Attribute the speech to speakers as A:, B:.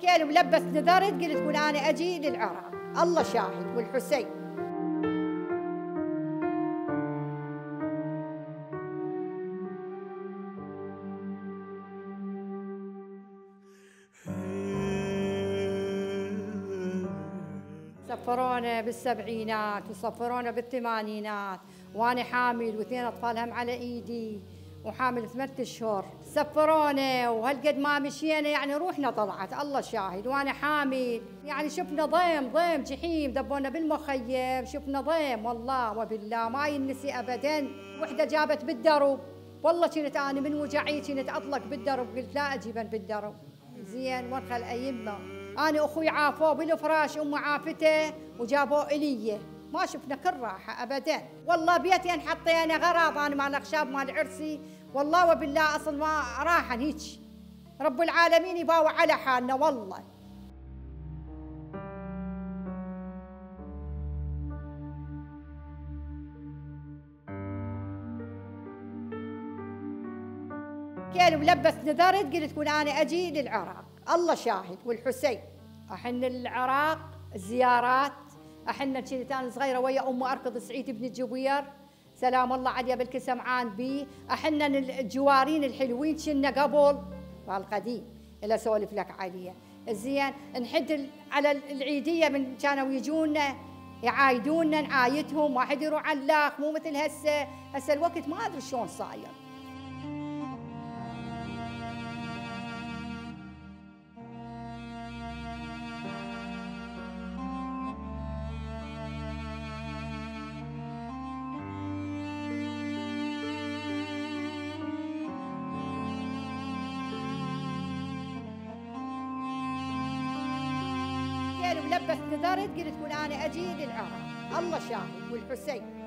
A: قال ملبس نذرت قلت تقول انا اجي للعراق، الله شاهد والحسين. سفرونا بالسبعينات وسفرونا بالثمانينات وانا حامل واثنين اطفال هم على ايدي وحامل 8 اشهر. سفرونا وهالقد ما مشينا يعني روحنا طلعت، الله شاهد. وانا حامل يعني شفنا ضيم جحيم، دبونا بالمخيم، شفنا ضيم والله وبالله ما ينسي ابدا. وحده جابت بالدرب، والله كنت انا من وجعي كنت اطلق بالدرب، قلت لا اجيبن بالدرب. زين ونخل ايمه انا اخوي عافوه بالفراش، امه عافته وجابوه الي، ما شفنا كل راحه ابدا. والله بيتين حطينا غراض انا مال اخشاب مال عرسي، والله وبالله اصل ما راحا هيك. رب العالمين يباوع على حالنا والله. كان ملبس نذرت قلت تقول انا اجي للعراق، الله شاهد والحسين. احن العراق زيارات، احنا كنت انا صغيره ويا امي اركض سعيد بن الجبير سلام الله عليه بالكسمعان بي. احنا الجوارين الحلوين كنا قبل القديم اللي اسولف لك عليه. زين نحد على العيديه من كانوا يجونا يعايدونا نعايدهم، واحد يروح علاق مو مثل هسه الوقت ما ادري شلون صاير. ملبس نذرت قلت تقول انا اجي للعراق، الله شاهد والحسين.